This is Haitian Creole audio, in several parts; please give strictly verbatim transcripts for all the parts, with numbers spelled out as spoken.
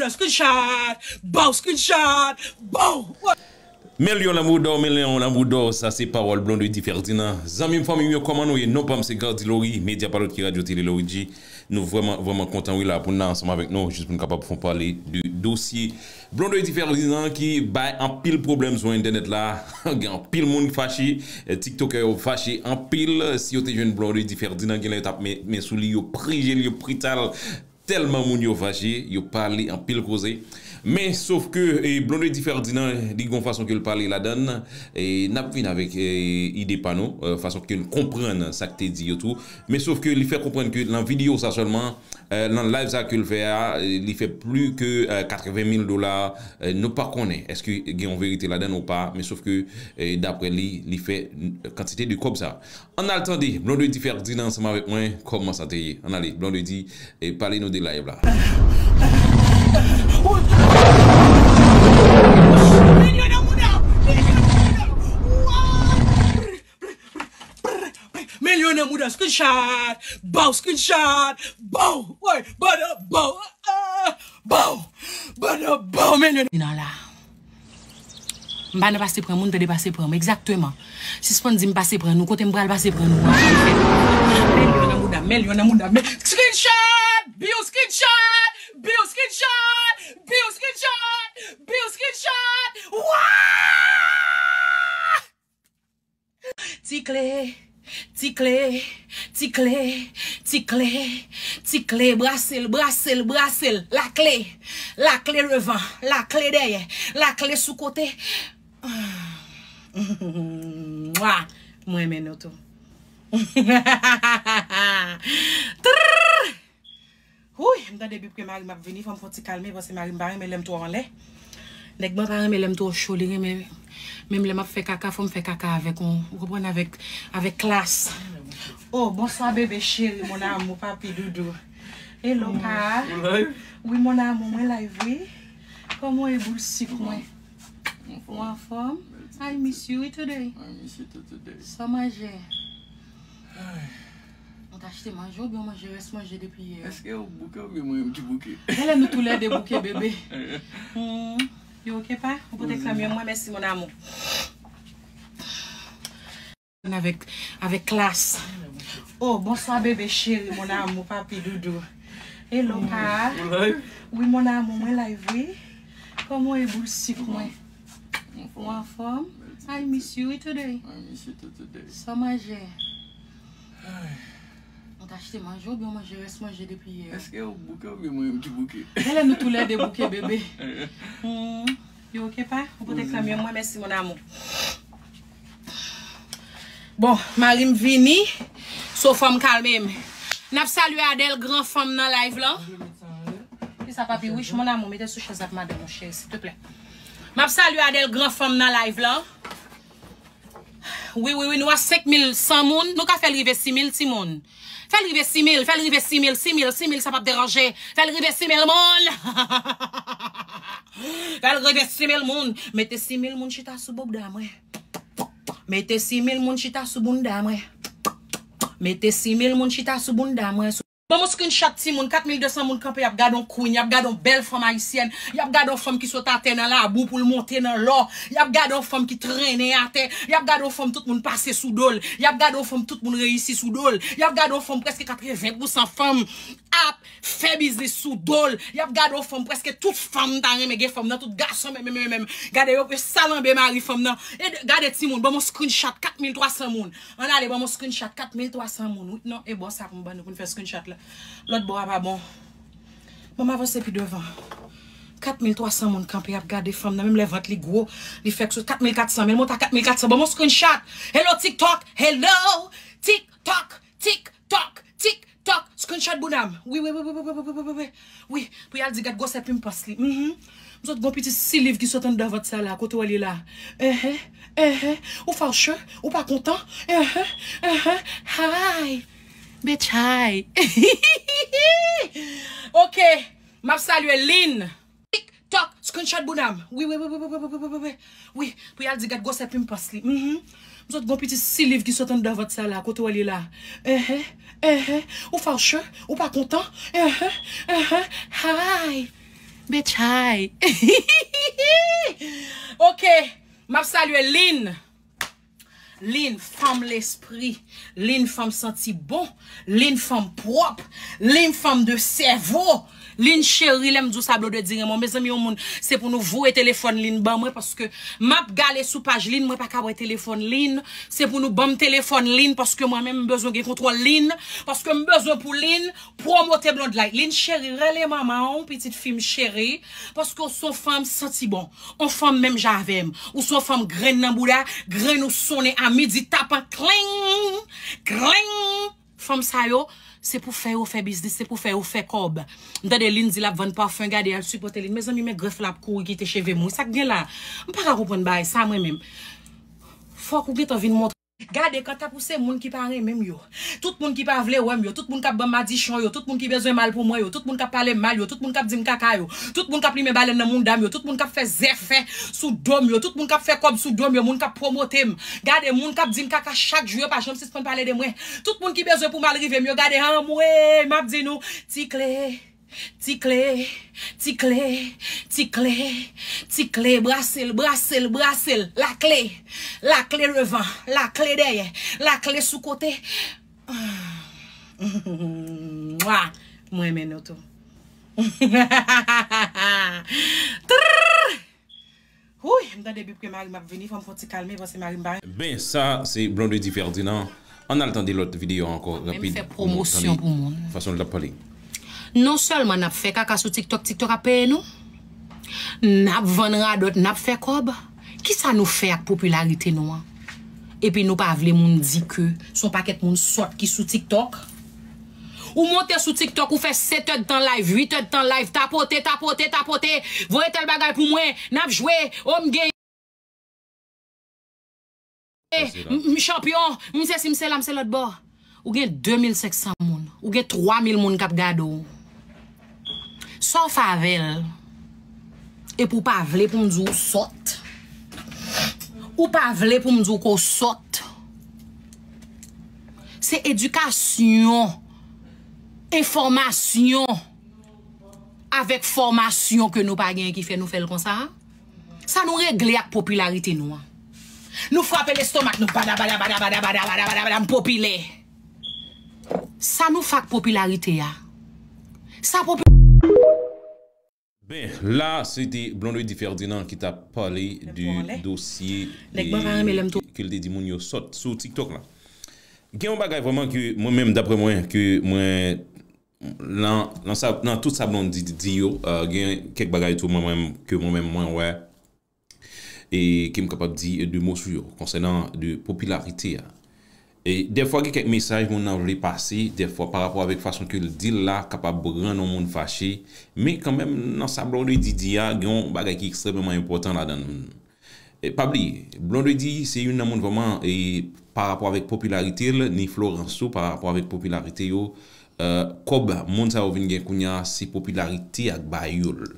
Screenshot! Bow! Screenshot! Bow! Mèlyon lanmou dò, mèlyon lanmou dò, sa se pawòl Blondedy Ferdinand. Zanmi m, fanmi m yo, kòman nou ye? Non pa m se Gardy Laurie, medya pa lòt ki Radyo Tele Laurie G. Nou vrèman, vrèman kontan, wi, la pou n la ansanm avèk nou, jis pou n kapab fè pale de dosye Blondedy Ferdinand ki bay anpil pwoblèm sou entènèt la, gen anpil moun fache, eh, tiktokè yo fache anpil, si yo te jwenn Blondedy Ferdinand, genlè yo t ap men, men sou li, yo prije l, yo prital, tèlman moun yo fache, yo pale anpil koze. Men, sof ke, eh, Blondedy Ferdinand, li gon fason ke l pale ladan l, eh, n ap vin avèk, eh, ide pa nou, eh, fason ke n konprann sa k te di yo tou. Men, sof ke li fè konprann ke nan videyo sa sèlman, eh, nan live sa ke l fè a, eh, li fè pli ke, eh, katreven mil dola, eh, nou pa konnen èske gen yon verite ladan l ou pa, men sof ke, eh, daprè li, li fè kantite de kòb sa. Ann al tande Blondedy Ferdinand ansanm avèk mwen, kòman sa te ye. Ann ale, Blondedy, eh, pale nou de live la. Mèlyon nan mouda! Mèlyon nan mouda! Screenshot! Bow! Screenshot! Bow! Woy! Bada bow! Ah! Bow! Bada bow! Mèlyon nan la. M pa nan pase pran moun, tande pase pran m. Egzakteman. Sispann di m pase pran nou. Kote m pral pase pran nou an? Mèlyon nan mouda, mèlyon nan mouda, mè-, screenshot! Biw screenshot! Biw screenshot! Biw screenshot! Biw screenshot! Wa! Ti kle, ti kle, ti kle, ti kle, ti kle, brase l, brase l, brase l, lakle, lakle devan, lakle dèyè, lakle sou kote. Mwa, mwen renmen nou tou. Trrr! Houy, m tande bip ke mari m ap vini, fò m fè yon ti kalme, paske mari m pa renmen lè m twò anlè. Nèg mwen pa renmen lè m twò cho, li renmen, menm lè m ap fè kaka, fò m fè kaka avèk yon, ou konprann, avèk, avèk klas. Oh, bonswa bebe cheri, mon amour, papi doudou. Hello, pa. Ou live? Wi, mon amour, mwen live, wi. Kòman w ye, boul sik mwen? Ou anfòm? I miss you today. I miss you too today. Sa w manje? Ay. Ou t achte manje oubyen w manje rès manje depi yè? Èske ou bouke oubyen mwen menm ki bouke? Genlè nou toulède bouke, bebe. Hmm. You ok, pa? Ou pote krèm yo mwen, mèsi, mon amour. Avèk, avèk klas. Oh, bonswa, bebe cheri, mon amour, papi doudou. Hello, pa. Ou live? Wi, mon amour, mwen live, wi. Kòman w ye, boul sik mwen? Ou anfòm? I miss you, wi, today. I miss you too today. Sa w manje? Ay. Ou t achte manje oubyen w manje rès manje depi yè? Èske ou bouke oubyen mwen menm ki bouke? Genlè nou toulède bouke, bebe. Hmm. You ok, pa? Ou pote krèm yo mwen, mèsi, mon amour. Bon, mari m vini. So, fò m kalme m. N ap salye Adèl, gran fanm nan live lan. Kisa, papi? Wi, mon amour, mete sou chèz la pou madanm ou, cheri, silteplè. M ap salye Adèl, gran fanm nan live lan. Wi, wi, wi, nou a senk mil san moun. Nou ka fè l rive sis mil, timoun. Fè l rive sis mil, fè l rive sis mil, sis mil, sis mil, sa p ap deranje. Fè l rive sis mil moun. Fè l rive sis mil moun. Mete sis mil moun chita sou bouda mwen. Mete sis mil moun chita sou bounda mwen. Mete sis mil moun chita sou bounda mwen. Ban m yon screenshot timoun, kat mil de san moun kanpe, y ap gade yon queen, y ap gade yon bèl fanm ayisyèn, y ap gade yon fanm ki sot atè nan labou pou l monte nan lò, y ap gade yon fanm ki trennen atè, y ap gade yon fanm tout moun pase sou do l, y ap gade yon fanm tout moun reyisi sou do l, y ap gade yon fanm prèske katreven pousan fanm ap fè biznis sou do l, y ap gade yon fanm prèske tout fanm ta renmen gen fanm nan, tout gason menm, menm, menm, menm. Gade yo, yo salanbe mari fanm nan. E de-, gade timoun, ban m yon screenshot kat mil twa san moun. Ann ale, ban m yon screenshot kat mil twa san moun. Wi, non, e bò sa pou m ban nou pou n fè screenshot la. Lòt bò a pa bon. Ban m avanse pi devan. Kat mil twa san moun kanpe ap gade fanm nan, menm lè vant li gwo, li fèk sou kat mil kat san, men l monte a kat mil kat san. Ban m yon screenshot. Hello TikTok, hello TikTok, TikTok, TikTok. Screenshot bounda m. Wi, wi, wi. Wi, pou y al di gad gwosè pimpans li. Mhm. M sot gon pitit siliv ki sot anndan vant sa la, kote w al ye la? Enhen, enhen. Ou fache? Ou pa kontan? Enhen, enhen. Hi. Bitch, hi. Ok. M ap salye Lin. TikTok, screenshot bounda m. Wi, wi, wi. Wi, pou y al di gad gwosè pimpans li. Mhm. M sot gon pitit siliv ki sot anndan vant sa la, kote w al ye la? Enhen, enhen. Ou fache? Ou pa kontan? Enhen, enhen. Hi. Betchay. Ok, m ap salye Lynn. Lynn, fanm lespri. Lynn, fanm santi bon. Lynn, fanm pwòp. Lynn, fanm de sèvo. Lynn cheri, lè m di w sa, Blondedy renmen w. Mezanmi, yon moun, se pou nou voye telefòn Lynn ban mwen, paske m ap gade sou paj Lynn, mwen pa ka wè telefòn Lynn. Se pou nou ban m telefòn Lynn, paske mwen menm, m bezwen gen kontwòl Lynn, paske m bezwen pou Lynn pwomote Blondedy. Lynn cheri, rele manman w, pitit fi m cheri, paske w se yon fanm santi bon. On fanm menm jan avè m. Ou se yon fanm grenn nan bouda, grenn ou sonnen a midi tapan kling, kling. Fanm sa yo, se pou fè yo fè biznis, se pou fè yo fè kòb. M tande Lynn di l ap vann pafen, gade al sipòte Lynn. Mezanmi, men grèf la ap kouri kite cheve m. Wi, sa k gen la? M pa ka konprann bagay sa mwen menm. Fòk ou gentan vin montre. Gade, kanta pou se moun ki pa renmen m yo, tout moun ki pa vle wè m yo, tout moun k ap ban m madichon yo, tout moun ki bezwen mal pou mwen yo, tout moun k ap pale m mal yo, tout moun k ap di m kaka yo, tout moun k ap limen balèn nan mouda m yo, tout moun k ap fè zèfè sou do m yo, tout moun k ap fè kòb sou do m yo, moun k ap pwomote m. Gade, moun k ap di m kaka chak jou yo pa janm sispann pale de mwen. Tout moun ki bezwen pou mal rive m yo, gade, anmwey, m ap di nou, ti kle, ti kle, ti kle, ti kle, ti kle, brase l, brase l, brase l, lakle, lakle devan, lakle dèyè, lakle sou kote. Mwa, m renmen nou tou. Trrr! Houy, m tande bip ke mari m ap vini, fò m fè yon ti kalme, paske mari m pa. Ben, sa, se Blondedy Ferdinand. Ann al tande lòt videyo ankò, rapid, pou nou tande fason l t ap pale. Menm fè pwomosyon pou moun. Non sèlman n ap fè kaka sou TikTok, TikTok ap peye nou, n ap vann radòt, n ap fè kòb. Kisa nou fè ak popilarite nou an? Epi nou pa vle moun di ke se yon pakèt moun sòt ki sou TikTok. Ou monte sou TikTok, ou fè sèt èdtan live, uit èdtan live, tapote, tapote, tapote, voye tèl bagay pou mwen, n ap jwe, o m genyen, m, m chanpyon, m sesi, m sela, m se lòt bò. Ou gen de mil senk san moun, ou gen twa mil moun k ap gade w. Sa w fè avè l? Epi w pa vle pou m di w sòt. Ou pa vle pou m di w ke w sòt. Se edikasyon, enfòmasyon avèk fòmasyon ke nou pa genyen ki fè nou fè l konsa a. Sa nou regle ak popilarite nou an? Nou frape lestomak nou, bada, bada, bada, bada, bada, bada, bada, bada, m popilè. Sa nou fè ak popilarite a? Sa popi- Ben, la, se te Blondedy Ferdinand ki t ap pale de dosye ke l te di moun yo sòt sou TikTok la. Gen yon bagay vrèman ke mwen menm, daprè mwen, ke mwen, nan, nan sa, nan tout sa Blondedy di yo, euh, gen kèk bagay tou mwen menm, ke mwen menm mwen wè, e ke m kapab di de mo sou yo, konsènan de popilarite a. E dèfwa gen kèk mesaj moun nan vle pase, dèfwa pa rapò avèk fason ke l di l la, kapab rann yon moun fache, men kanmenm nan sa Blondedy di a, gen yon bagay ki ekstrèmeman enpòtan ladan l. E pa bliye, Blondedy se youn nan moun vrèman, e pa rapò avèk popilarite l, ni Florence tou, pa rapò avèk popilarite yo, euh, kòb moun sa yo vin gen kounye a, se popilarite ak ba yo l.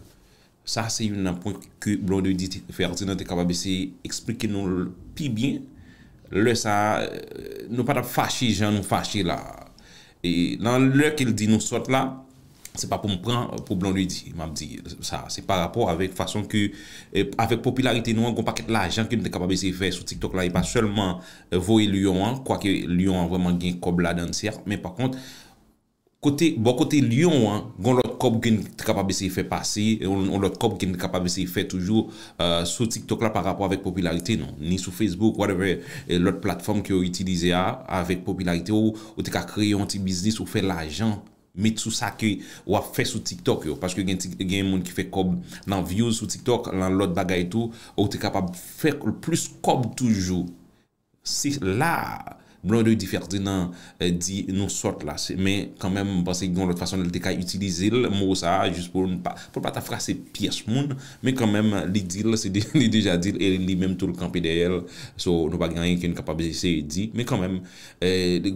Sa se youn nan pwen ke Blondedy Ferdinand te kapab eseye eksplike nou l pi byen. Lè sa a, euh, nou pa t ap fache jan nou fache la a. E nan lè ke l di nou sòt la, se pa pou m pran pou Blondedy, m ap di sa. Se pa rapò avèk fason ke, eh, avèk popilarite nou an, gon pakèt lajan ke m te kapab eseye fè sou TikTok la, e pa sèlman, eh, voye Lyon an, kwake Lyon an vrèman gen kòb ladan l, sèt, men pa kont, kote, bò kote Lyon an, gon lòt kòb ke n te kapab eseye fè pase, yon, yon lòt kòb ke n te kapab eseye fè toujou, eh, sou TikTok la pa rapò avèk popilarite nou, ni sou Facebook, whatever, eh, lòt platfòm ke yo itilize a, avèk popilarite ou, ou te ka kreye yon ti biznis, ou fè lajan, met sou sa ke w ap fè sou TikTok yo. Paske gen ti, gen moun ki fè kòb nan views sou TikTok, nan lòt bagay tou, ou te kapab fè plis kòb toujou. Se la a Blondedy Ferdinand, eh, di nou sòt la. Se, men kanmenm, m panse gen yon lòt fason l te ka itilize l, mo sa a, jis pou l pa, pou l pa ta frase pyès moun. Men kanmenm, li di l, se de, li deja di l, e li menm tou l kanpe dèyè l. So, nou pa gen anyen ke n kapab eseye di. Men kanmenm, eh, li,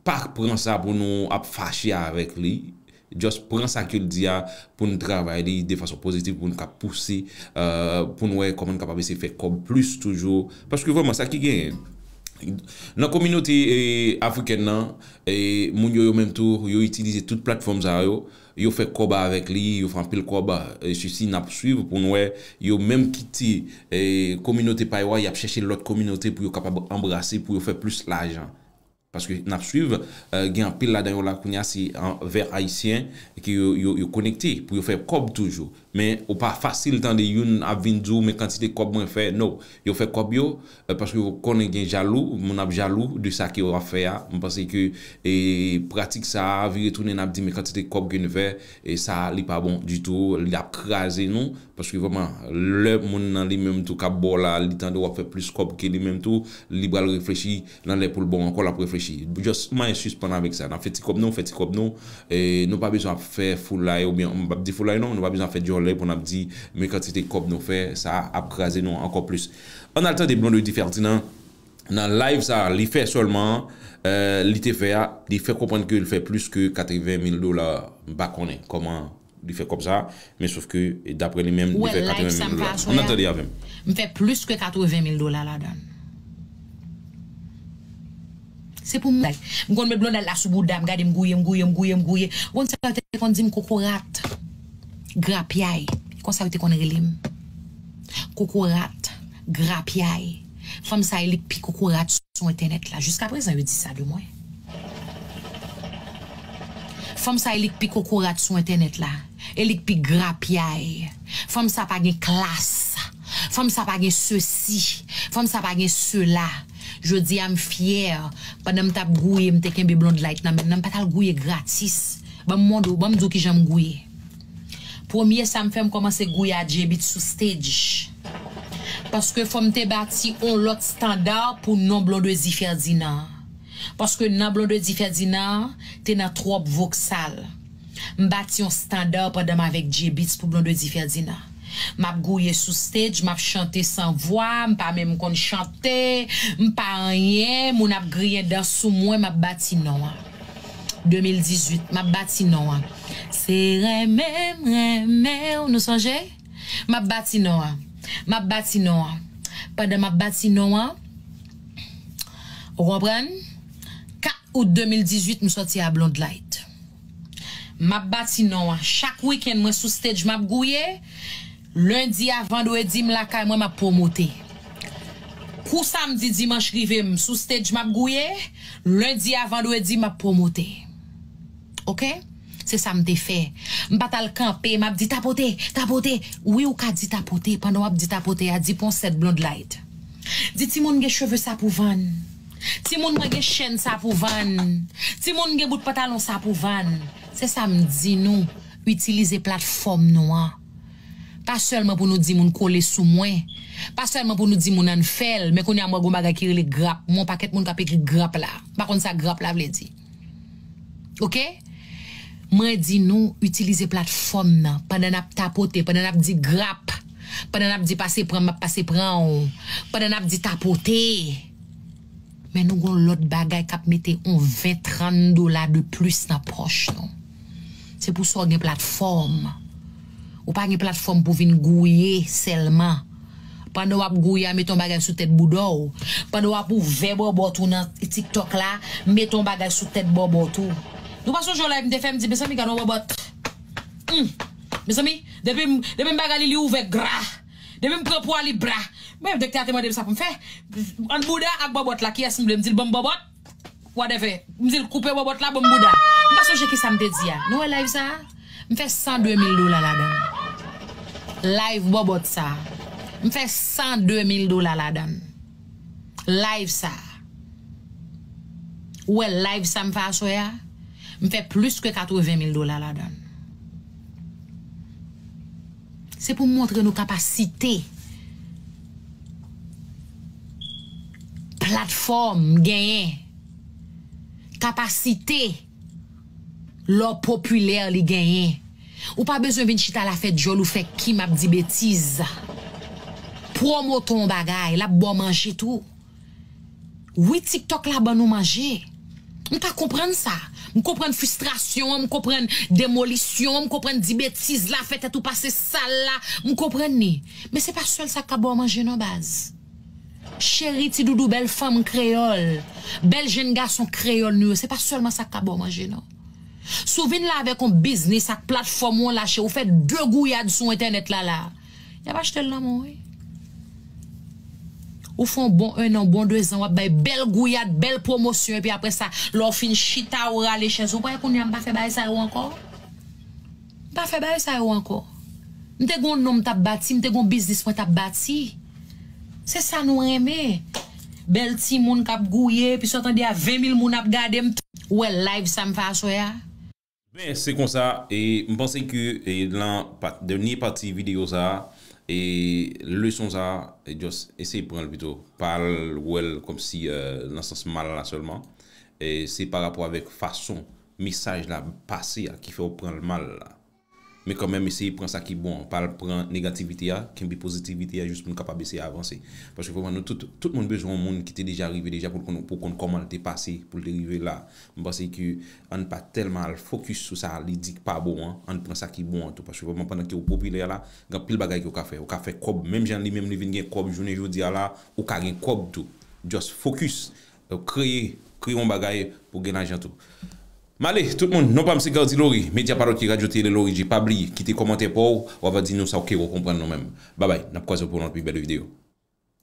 pa pran sa pou nou ap fache avèk li. Just pran sa ke l di a pou n travay li de fason pozitiv, pou n ka pouse, euh, pou n wè kòman n kapab eseye fè kòb plis toujou. Paske vrèman, sa ki genyen, Nan kominote, e, afrikèn nan, e, moun yo, yo menm tou, yo itilize tout platfòm sa yo, yo fè kòb avèk li, yo fè anpil kòb, e, sisi n ap swiv pou n wè, yo menm kite, e, kominote pa yo a, y ap chèche lòt kominote pou yo kapab anbrase, pou yo fè plis lajan. Paske n ap swiv, e, gen anpil ladan yo la kounye a, se anvè ayisyen ke yo, yo, yo konekte pou yo fè kòb toujou. Men ou pa fasil tande youn ap vin di w, men kantite kòb mwen fè. No, yo fè kòb yo, e, paske yo konnen gen jalou, moun ap jalou de sa ke w ap fè a. M panse ke, e, pratik sa a, vire tounen n ap di, men kantite kòb ke n fè, e sa a, li pa bon ditou, li ap kraze nou. Paske vrèman, lè moun nan li menm tou k ap ba w la, li tande w ap fè plis kòb ke li menm tou, li pral reflechi, nan lè pou l ba w ankò, l ap reflechi. Just manyen sispann avèk sa. N ap fè ti kòb nou, fè ti kòb nou. E, nou pa bezwen ap fè foulay, oubyen, m p ap di foulay non, nou pa bezwen ap fè djòlè pou n ap di, men kantite kòb nou fè, sa ap kraze nou ankò plis. Ann al tande Blondedy Ferdinand nan live sa, li fè sèlman, e, li te fè a, li fè konprann ke l fè plis ke katreven mil dola, m pa konnen kòman li fè kòb sa, men sof ke, e, daprè li menm, li fè katreven mil dola. Ann al tande avè m. M fè plis ke katreven mil dola ladan l. Se pou m. M konn met blondèt la sou bouda m, gade m gouye, m gouye, m gouye, m gouye. Ou konn sa yo te konn di m kokorat, grapyay. Konsa yo te konn rele m. Kokorat, grapyay. Fanm sa e li k pi kokorat sou entènèt la. Jiska prezan yo di sa de mwen. Fanm sa e li k pi kokorat sou entènèt la. E li k pi grapyay. Fanm sa pa gen klas. Fanm sa pa gen sesi. Fanm sa pa gen sela. Jodi a m fyè. Pandan m t ap gouye, m te kenbe Blonde Light nan men m nan, m pa t al gouye gratis. Ban m montre w, ban m di w kijan m gouye. Premye sa m fè, m kòmanse gouye a J-Beatz sou stage. Paske fò m te bati on lòt estanda pou non Blondedy Ferdinand. Paske nan Blondedy Ferdinand te nan twòp voksal. M bati on estanda pandan m avèk J-Beatz pou Blondedy Ferdinand. M ap gouye sou stage, m ap chante san vwa, m pa menm konn chante, m pa anyen, moun ap griyen dan sou mwen, m ap bati non an. De mil dizuit, m ap bati non an. Se renmen m renmen w, nou sonje? M ap bati non an. M ap bati non an. Pandan m ap bati non an, ou konprann? Kat out de mil dizuit, m sòti a Blonde Light. M ap bati non an. Chak wikenn, mwen sou stage, m ap gouye. Lendi a vandredi, m lakay mwen, m ap pwomote. Kou samdi, dimanch rive, m sou stage, m ap gouye. Lendi a vandredi, m ap pwomote. Oke? Se sa m te fè. M pa t al kanpe, m ap di tapote, tapote. Wi, ou ka di tapote. Pandan w ap di tapote a, di pon sèt Blonde Light. Di timoun gen cheve sa pou vann. Timoun mwen gen chèn sa pou vann. Timoun gen bout pantalon sa pou vann. Se sa m di nou. Itilize platfòm nou an. Pa sèlman pou nou di moun kole sou mwen. Pa sèlman pou nou di moun ann fè l. Men kounye a m wè gon bagay ki rele grap. M wè yon pakèt moun k ap ekri grap la. M pa konn sa grap la vle di. Oke? Mwen di nou itilize platfòm nan pandan n ap tapote, pandan n ap di grap, pandan n ap di pase pran m, m ap pase pran w, pandan n ap di tapote. Men nou gon lòt bagay k ap mete on ven, trant dola de plis nan pòch nou. Se pou sa w gen platfòm. Ou pa gen platfòm pou vin gouye sèlman. Pandan w ap gouye a, mete yon bagay sou tèt bouda w. Pandan w ap ouvè bòbòt ou nan TikTok la, mete yon bagay sou tèt bòbòt ou. Nou pa sonje yon live m te fè, m di, mezanmi, gade yon bòbòt. Hum! Mezanmi, depi m, depi m bagay li, li ouvè gra. Depi m pran pwa li bra. Mwen, doktè a te mande m sa pou m fè. Ant bouda ak bòbòt la, kiyès m vle? M di l ban m bòbòt. Whatever. M di l koupe bòbòt la, ban m bouda. M pa sonje kisa m te di a. Nou wè live sa a? M fè san de mil dola ladan l. Live bòbòt sa a. M fè san de mil dola ladan l. Live sa a. Ou wè live sa m fè aswè a? M fè plis ke katreven mil dola ladan l. Se pou m montre nou kapasite platfòm genyen. Kapasite lè w popilè li genyen. Ou pa bezwen vin chita la fè djòl ou fè kim ap di betiz. Pwomote yon bagay, l ap ba w manje tou. Wi, TikTok la ban nou manje. M ka konprann sa. M konprann fristrasyon an, m konprann demolisyon an, m konprann di betiz la, fè tèt ou pase sal la. M konprann li. Men se pa sèl sa k ka ba w manje non, baz. Cheri ti doudou, bèl fanm kreyòl, bèl jenn gason kreyòl nou yo, se pa sèlman sa k ka ba w manje non. Si w vin la avèk yon biznis ak platfòm ou an lache, ou fè de gouyad sou entènèt la la, y ap achte l nan men w wi. Ou fè yon bon en an, bon de zan, w ap bay bèl gouyad, bèl pwomosyon, epi apre sa, lè w fin chita, ou rale chèz ou, ou pa wè kounye a m pa fè bagay sa yo ankò? M pa fè bagay sa yo ankò. M te gon non m t ap bati, m te gon biznis mwen t ap bati. Se sa nou renmen. Bèl timoun k ap gouye, epi sa w tande a ven mil moun ap gade m. Ou wè live sa m fè aswè a? Ben, se konsa, e m panse ke e, lan pat, dènye pati videyo sa a, e leson sa a, e just eseye pran l pito. Pa al wè l kòmsi e, nan sans mal la sèlman. E se pa rapò avèk fason mesaj la pase a ki fè w pran l mal la. Men kanmenm, eseye pran sa ki bon an. Pa al pran negativite a, kenbe pozitivite a jis pou n kapab eseye avanse. Paske vrèman, nou tout, tout moun bezwen yon moun ki te deja rive deja pou l konn, pou konn kòman l te pase, pou l te rive la. M panse ke ann pa tèlman al fokis sou sa li di k pa bon an, ann pran sa ki bon an tou. Paske vrèman, pandan ke w popilè la, gen anpil bagay ke w ka fè. Ou ka fè kòb, menm jan li menm li vin gen kòb jounen jodi a la, ou ka gen kòb tou. Just fokis, kreye, kreye yon bagay pou w gen lajan tou. M ale, tout moun, non pa m se Gardy Laurie, medya pa lòt ki Radyo Tele Laurie J. Pa bliye, kite kòmantè pa w, w ava di nou sa w ke w konprann nou menm. Babay, n ap kwaze pou yon lòt pi bèl videyo.